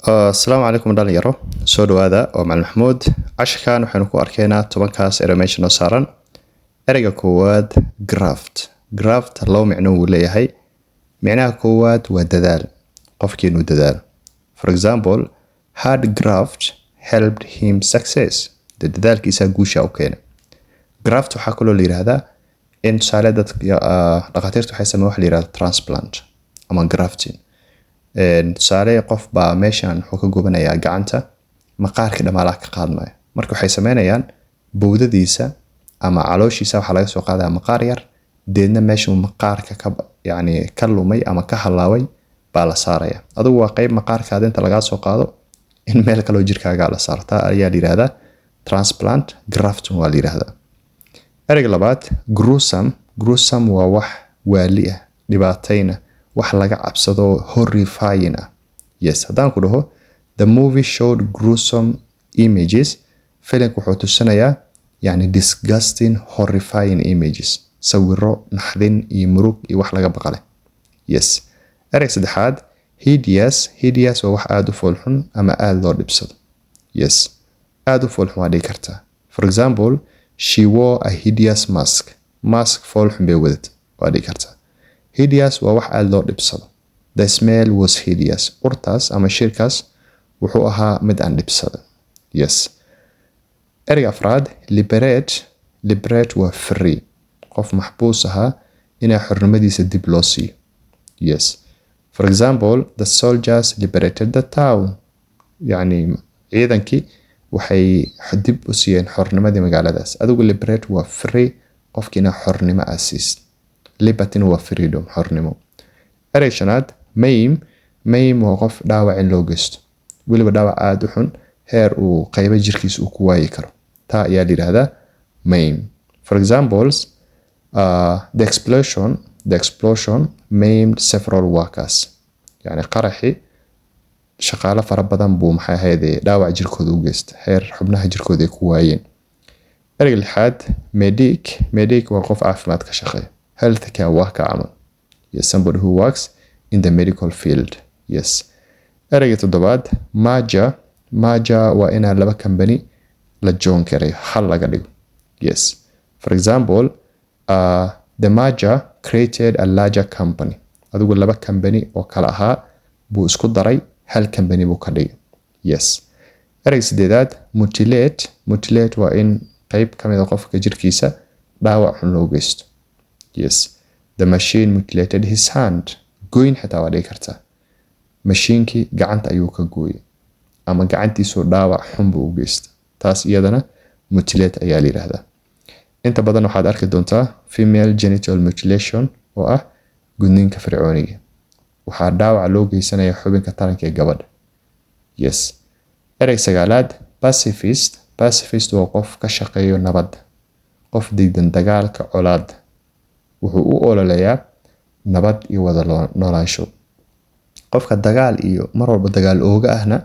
Asalaamu calaykum dhalinyaro, soo dhawaada. Waa Macalin Maxamuud. Casharkan waxaynu ku arkaynaa 10-kaas erey meesha noo saaran. Ereyga koowaad, graft. Graft laba micno wuu leeyahay. Micnaha koowaad waa dadaal, qofkii inuu dadaalo. For example, "Hard graft helped him success." Dee dadaalkiisa guusha u keenay. Graft waxaa kaloo la yidhaahdaa in tusaale dadka dhakhaatiirta waxay sameeyaan waxa la yidhahdo transplant ama grafting. Tusaale qof baa meeshan wuxuu ka gubanayaa gacanta, maqaarkii dhamaalaha ka qaadmaya. Marka waxay sameynayaan bowdadiisa ama calooshiisa waxaa laga soo qaadaya maqaar yar, deedna meeshuu maqaarka ka yani ka lumay ama ka halaaway baa la saaraya. Adigu waa qeyb maqaarkaada inta lagaa soo qaado in meel kaloo jirkaaga la saaro. Taa ayaa la yidhahdaa transplant, grafting waa la yidhahdaa. Ereyga labaad, gruesome. Gruesome waa wax waali ah, dhibaatayna, wax laga cabsado, horrifying ah. Yes, haddaan ku dhaho "The movie showed gruesome images", filimka wuxuu tusinayaa yani disgusting, horrifying images, sawiro naxdin iyo murug iyo wax laga baqale. Yes. Ereyga saddexaad, hideous. Hideous waa wax aada u foolxun ama aada loo dhibsado. Yes, aada u foolxun waa dhigi kartaa. For example, "She wore a hideous mask." Mask foolxun bay wadata waa dhigi kartaa. Hideous waa wax aada loo dhibsado. "The smell was hideous." Urtaas ama shirkaas wuxuu ahaa mid aan dhibsada. Yes. Ereyga afraad, liberate. Liberate waa free, qof maxbuus ahaa inaa xornimadiisa dib loo siiyo. Yes. For example, "The soldiers liberated the town." Yacni ciidankii waxay dib u siiyeen xornimadii magaaladaas. Adigu liberate waa free, qofkii inaa xornimo aa siisid. Libertyna waa freedom, xornimo. Erey shanaad, maim. Maim waa qof dhaawac in loo geysto, weliba dhaawac aada u xun, heer uu qaybo jirkiisa uu ku waayi karo. Taa ayaa la yidhahdaa maim. For examples, "The explosion maimed several workers." Yani qaraxi shaqaale fara badan buu, maxay ahayde, dhaawac jirkooda u geysta, heer xubnaha jirkooda ay ku waayeen. Ereyga lixaad, medic. Medic waa qof caafimaad ka shaqeeya, healthcare worker camal. Yes, somebody who works in the medical field. Yes. Ereyga toddobaad, merger. Merger waa inaa laba company la join karayo, hal laga dhigo. Yes. For example, "The merger created a larger company." Adigu laba company oo kala ahaa buu isku daray, hal company buu ka dhigay. Yes. Ereyga sideedaad, mutilate. Mutilate waa in qeyb ka mid a qofka jirkiisa dhaawac xun loo geysto. Yes. "The machine mutilated his hand." Goyn xitaa waa dhigi kartaa. Mashiinkii gacanta ayuu ka gooyay ama gacantiisuu dhaawac xun buu u geysta. Taas iyadana mutilate ayaa la yidhaahdaa. Inta badan waxaad arki doontaa female genital mutilation oo ah gudniinka fircooniga. Waxaa dhaawac loo geysanaya xubinka taranka ee gabadha. Yes. Erey sagaalaad, pacifist. Pacifist waa qof ka shaqeeyo nabadda, qof diidan dagaalka, colaadda. Wuxuu u ololeeyaa nabad iyo wada noolaansho. Qofka dagaal iyo mar walba dagaal ooga ahna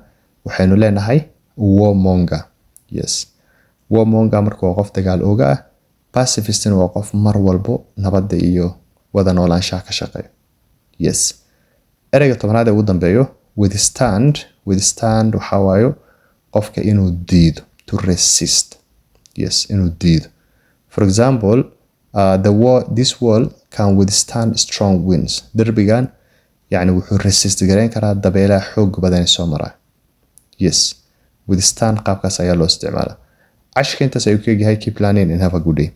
waxaynu leenahay warmonger. Yes, warmonger marka waa qof dagaal ooga ah. Pacifistna waa qof mar walbo nabadda iyo wada noolaanshaha ka shaqeeyo. Yes. Ereyga 10aad ee ugu dambeeyo, withstand. Withstand waxaa waayo qofka inuu diido, to resist. Yes, inuu diido. For example, the wall this wall can withstand strong winds." Derbigan yani wuxuu resist gareyn karaa dabeelaha xoog badan ee soo maraa. Yes, withstand qaabkaas ayaa loo isticmaalaa. Cashka intaas ayuu ka egyahay. Keep learning and have a good day.